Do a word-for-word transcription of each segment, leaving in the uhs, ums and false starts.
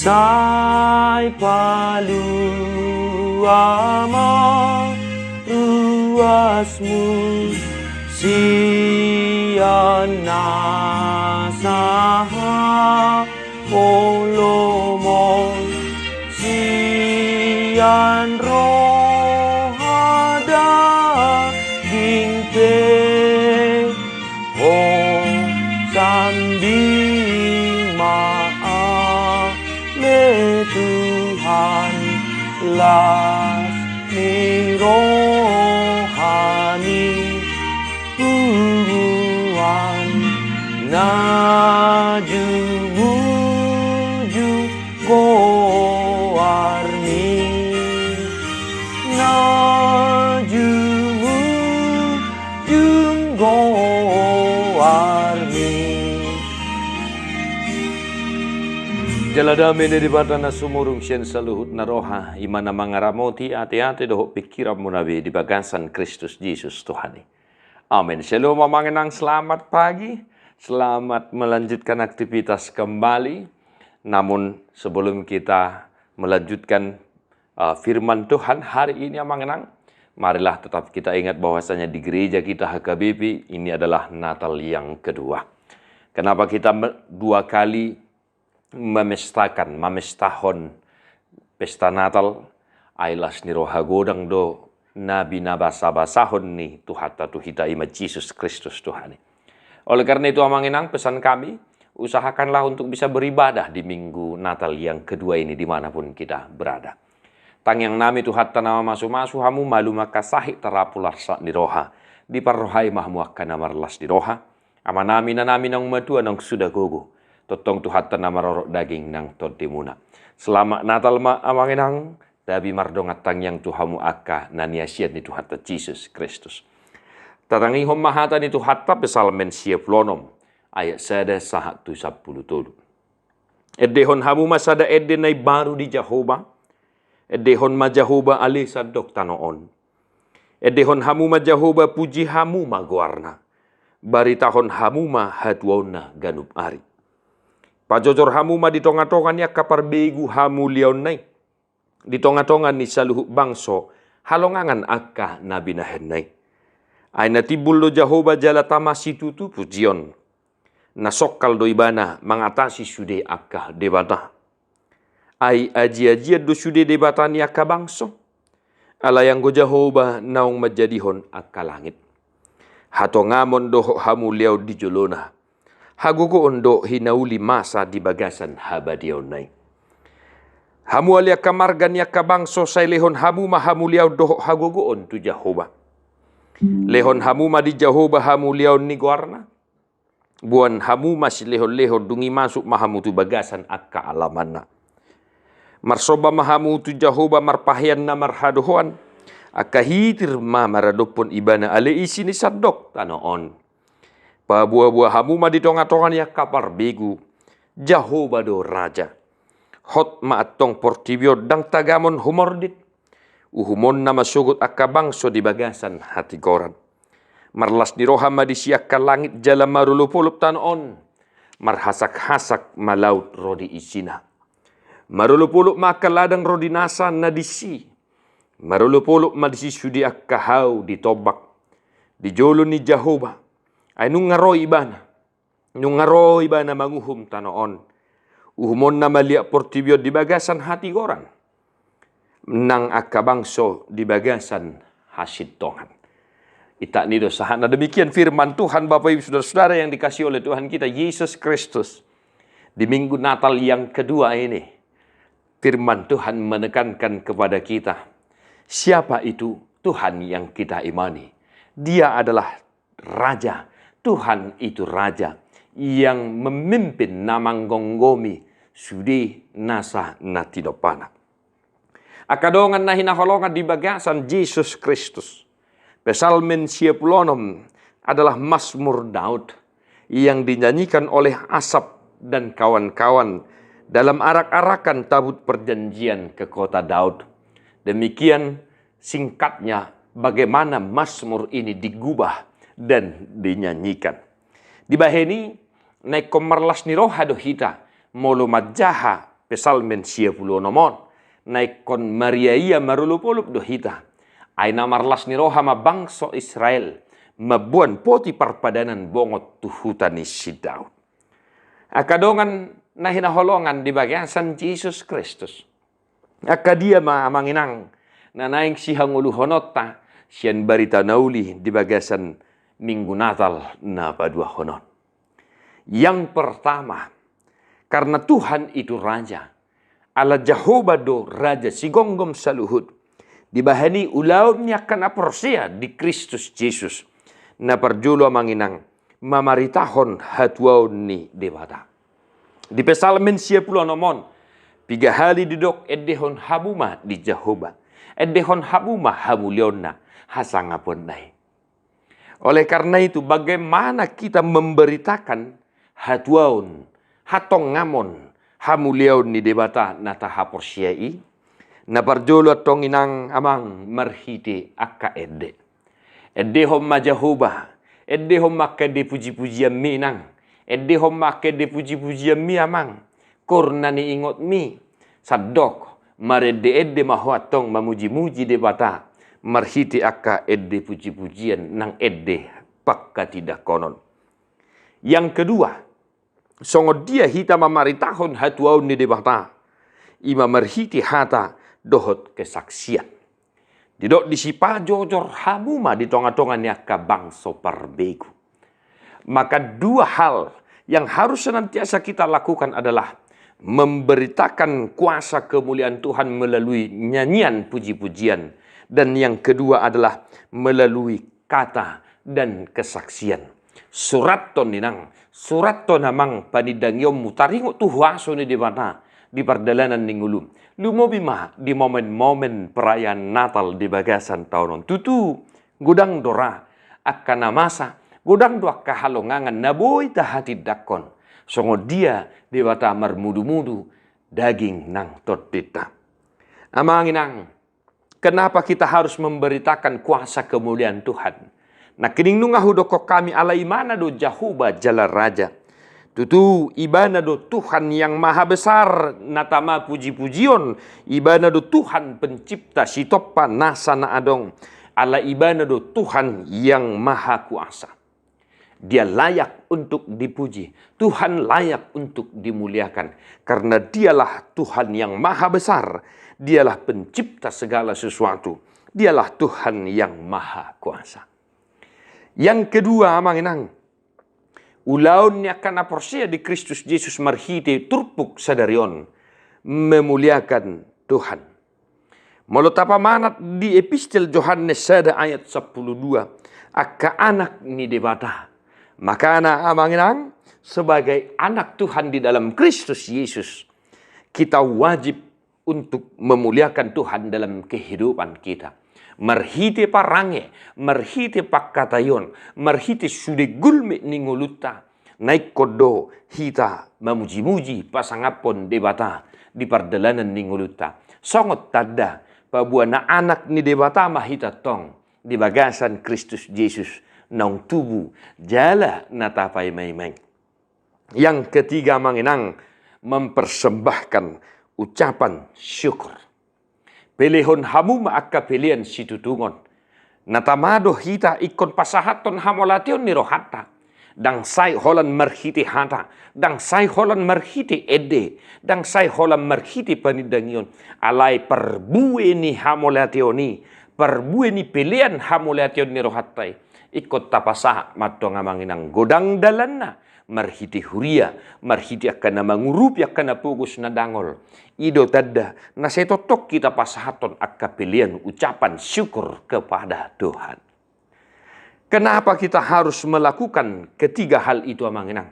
Sai palua ma ruasmu sian nasa haholomon, sian roha daging pe. Ho sambing ma ale Tuhan, las ni roha ni punguan na jumujung goarmi, na jumujung goarmi. Jala dame ni Debata na sumurung sian saluhut na roha, i ma na mangaramoti ateate dohot pingkiranmuna be di bagasan Kristus Jesus Tuhan i. Amen. Shalom, Amang Inang, selamat pagi. Selamat melanjutkan aktivitas kembali. Namun sebelum kita melanjutkan, eh, firman Tuhan hari ini, Amang Inang, marilah tetap kita ingat bahwasanya di gereja kita H K B P ini adalah Natal yang kedua. Kenapa kita me-, dua kali memestakan, memestahon pesta Natal? Ai las ni roha godang do na binabasabasahon ni Tuhanta tu hita, i ma Jesus Kristus Tuhan i. Oleh karena itu, Amang Inang, pesan kami, usahakanlah untuk bisa beribadah di minggu Natal yang kedua ini dimanapun kita berada. Tangiang nami, Tuhanta na mamasumasu, hamu malum angka sahit tarapu las ni roha. Diparrohai ma hamu angka na marlas ni roha. Amanami, inanami naung matua, naung suda gogo, tongtong Tuhanta na marorot daging nang tondimuna. Selamat Natal ma, Amang Inang, tabi mardongan tangiang tu hamu angka na niasian ni Tuhanta Jesus Kristus. Tatangihon ma hata ni Tuhanta, Psalmen sia pulu onom, ayat sada sahat tu sampulu tolu. Endehon hamu ma sada ende na imbaru di Jahowa. Endehon ma Jahowa ale sandok tano on. Endehon hamu ma Jahowa, puji hamu ma goarna. Baritahon hamu ma hatuaonna ganup ari. Pajojor hamu ma di tongatonga ni angka parbegu hamuliaonna i, di tongatonga ni saluhut bangso halongangan angka na binahenna i. Ai na timbul do Jahowa jala tama situtu pujion. Na songkal do Ibana mangatasi sude angka debata. Ai ajiajian do sude debata ni angka bangso. Alai anggo Jahowa naung manjadihon angka langit. Hatongamon dohot hamuliaon di jolona. Hagogoon dohot hinauli masa di bagasan habadiaonna i. Hamu ale angka marga ni angka bangso, sai lehon hamu ma hamuliaon dohot hagogoon tu Jahowa. Lehon hamu ma di Jahowa hamuliaon ni goarna. Boan hamu ma silehonlehon, dung i masuk ma hamu tu bagasan angka alamanna. Marsomba ma hamu tu Jahowa marpahean na marhadohoan, angka hitir ma maradophon Ibana ale isi ni sandok tano on. Paboaboa hamu ma di tongatonga ni angka parbegu, Jahowa do raja. Hot ma antong portibi on, ndang tagamon humordit. Uhumonna ma sogot angka bangso di bagasan hatigoran. Marlas ni roha ma disi angka langit jala marolopolop tano on. Marhasakhasak ma laut ro di isina. Marolopolop ma angka ladang ro di nasa na disi. Marolopolop ma disi sude angka hau di tombak. Di jolo ni Jahowa. Ai nunga ro Ibana. Nunga ro Ibana manguhum tano on. Uhumonna ma liat portibi on di bagasan hatigoran, nang angka bangso di bagasan hasintongan. Itak ni do sahat. Na demikian firman Tuhan, Bapak Ibu Saudara-saudara yang dikasihi oleh Tuhan kita Yesus Kristus. Di minggu Natal yang kedua ini, firman Tuhan menekankan kepada kita, siapa itu Tuhan yang kita imani. Dia adalah Raja. Tuhan itu Raja yang memimpin, na manggomgomi sude nasa na tinompana. Angka dongan na hinaholongan di bagasan Jesus Kristus, Psalmen sia pulu onom adalah Mazmur Daud yang dinyanyikan oleh Asaf dan kawan-kawan dalam arak-arakan tabut perjanjian ke kota Daud. Demikian singkatnya bagaimana Mazmur ini digubah dan dinyanyikan. Dibahen i, na ingkon marlas ni roha do hita molo manjaha Psalmen sia pulu onom on, na ingkon mariaia marolopolop do hita. Ai na marlas ni roha ma bangso Israel, mamboan poti parpadanan bongot tu huta ni si Daud. Angka dongan na hinaholongan di bagasan Jesus Kristus. Angka dia ma amang inang, na naeng sihangoluhononta, sian barita na uli di bagasan Minggu Natal na paduahon on. Yang pertama, karena Tuhan itu Raja, ala Jahowa do Raja sigomgom saluhut, dibahen i ulaon ni angka na porsea di Kristus Jesus. Na parjolo amang inang, mamaritahon hatuaon ni Debata. Di Psalmen sia pulu onom on, piga hali didok endehon hamu ma di Jahowa, endehon hamu ma hamuliaonna, hasangaponna i. Oleh karena itu, bagaimana kita memberitakan hatuaon, hatongamon, hamuliaon ni Debata na tahaporseai? Na parjolo antong inang amang marhite angka ende. Endehon ma Jahowa, endehon ma angka ende pujipujianmi inang, endehon ma angka ende pujipujianmi amang, korna ni ingotmi, sandok, marende-ende ma ho antong mamujimuji Debata, marhite angka ende pujipujian nang ende pangkatindangkonon. Yang kedua, songon dia hita mamaritahon hatuaon ni Debata, i ma marhite hata dohot kesaksian. Didok disi pajojor hamu ma di tongatonga ni angka bangso parbegu. Maka dua hal yang harus senantiasa kita lakukan adalah memberitakan kuasa kemuliaan Tuhan melalui nyanyian puji-pujian, dan yang kedua adalah melalui kata dan kesaksian. Surathon inang, surathon amang panindangionmu taringot tu huaso ni Debata di pardalanan ni ngolum. Lumobi ma di momen-momen perayaan Natal di bagasan taon on. Tutu, godang do ra angka na masa, godang do angka halongangan na boi tahatindangkon. Songon dia Debata marmudumudu daging nang tondinta. Amang inang, kenapa kita harus memberitakan kuasa kemuliaan Tuhan? Nangkining nunga hudokkon hami, ala Ibana do Jahowa jala Raja. Tutu, Ibana do Tuhan yang maha besar, na tama puji-pujion, Ibana do Tuhan pencipta sitompa nasa na adong. Ala Ibana do Tuhan yang maha kuasa. Dia layak untuk dipuji, Tuhan layak untuk dimuliakan, karena Dialah Tuhan yang maha besar, Dialah pencipta segala sesuatu, Dialah Tuhan yang maha kuasa. Yang kedua, amang inang, ulaon ni angka na porsea di Kristus Jesus marhite turpuk sadari on memuliakan Tuhan. Molo tapamanat di Epistel Johannes sada ayat sampulu dua, angka anak ni Debata. Makana amang inang, sebagai anak Tuhan di dalam Kristus Yesus, kita wajib untuk memuliakan Tuhan dalam kehidupan kita. Marhite parange, marhite pangkataion, marhite sude gulmit ni ngolunta, na ingkon do hita mamujimuji pasangaphon Debata di pardalanan ni ngolunta. Songon tanda paboa na anak ni Debata ma hita tong di bagasan Kristus Jesus, naung tubu jala na tapaimaima i. Yang ketiga, amang inang, mempersembahkan ucapan syukur. Pelehon hamu ma angka pelean situtungon. Na tama do hita ingkon pasahathon hamauliateon ni rohanta. Ndang sai holan marhite hata, ndang sai holan marhite ende, ndang sai holan marhite panindangion. Alai parbue ni hamauliateon i, parbue ni pelean hamauliateon ni rohanta i, ingkon tapasahat ma antong, amang inang, godang dalanna, marhite huria, marhite angka na mangurupi angka na pogos na dangol. I do tanda na sai tongtong hita pasahathon angka pelean ucapan syukur kepada Tuhan. Kenapa kita harus melakukan ketiga hal itu, amang inang?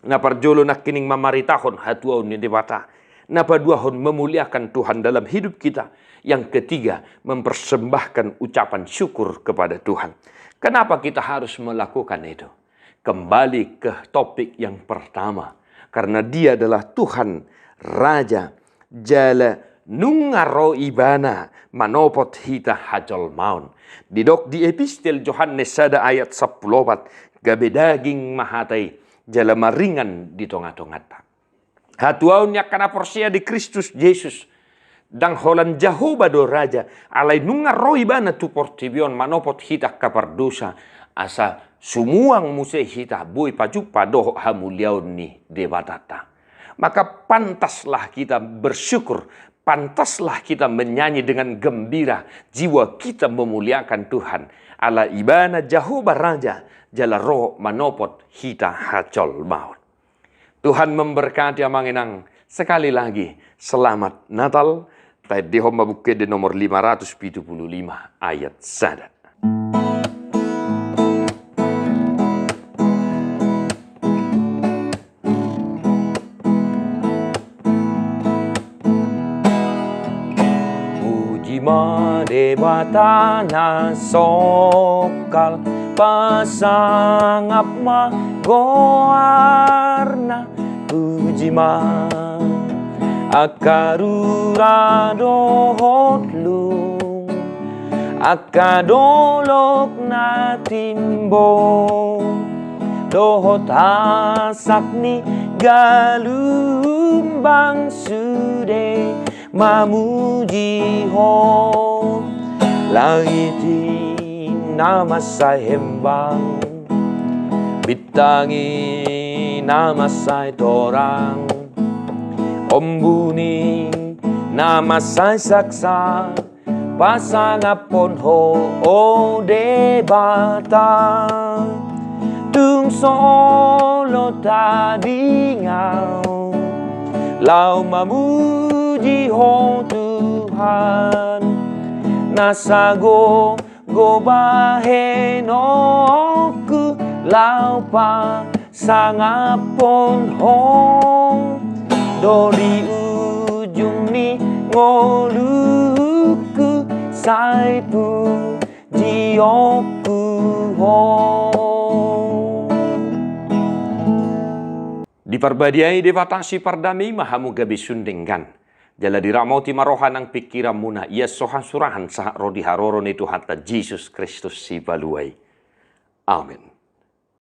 Na parjolo nangkining mamaritahon hatuaon ni Debata. Na paduahon memuliakan Tuhan dalam hidup kita. Yang ketiga, mempersembahkan ucapan syukur kepada Tuhan. Kenapa kita harus melakukan itu? Kembali ke topik yang pertama. Karena Dia adalah Tuhan, Raja, jala nunga ro Ibana manopot hita hajolmaon. Didok di Epistel Johannes sada ayat sampulu opat, gabe daging ma hata i, jala maringan di tongatonganta. Hatuaon ni angka na porsea di Kristus Jesus, ndang holan Jahowa do raja, alai nunga ro ibana tu portibi on manopot hita angka pardosa, asa sumuang muse hita boi pajumpang dohot hamuliaon ni Debatanta. Maka pantaslah kita bersyukur, pantaslah kita menyanyi dengan gembira, jiwa kita memuliakan Tuhan. Ala ibana Jahowa raja, jala ro manopot hita hajolmaon. Tuhan memberkati amang inang. Sekali lagi, selamat Natal. Taendehon ma Buku Ende nomor lima ratus pitu puluh lima ayat sada. Puji ma Debata na songkal, pasangap ma goarna. Puji ma angka rura dohot lung, angka dolok na timbo, dohot asak ni galumbang sude mamuji Ho. Langit i na mansai hembang, bintang i na mansai torang, ombun i na mansai saksak, pasangaphon Ho, o Debata. Tung so olo tading ahu laho mamuji Ho Tuhan, na sago gogo bahenonku laho pasangaphon Ho. Dohot di ujung ni ngolungku sai pujionku Ho. Diparbadiai Debata sipardame i ma hamu gabe sun denggan. Jala diramoti ma roha nang pingkiranmuna, ia so hasurahan sahat ro di haroro ni Tuhanta Jesus Kristus Sipalua i. Amen.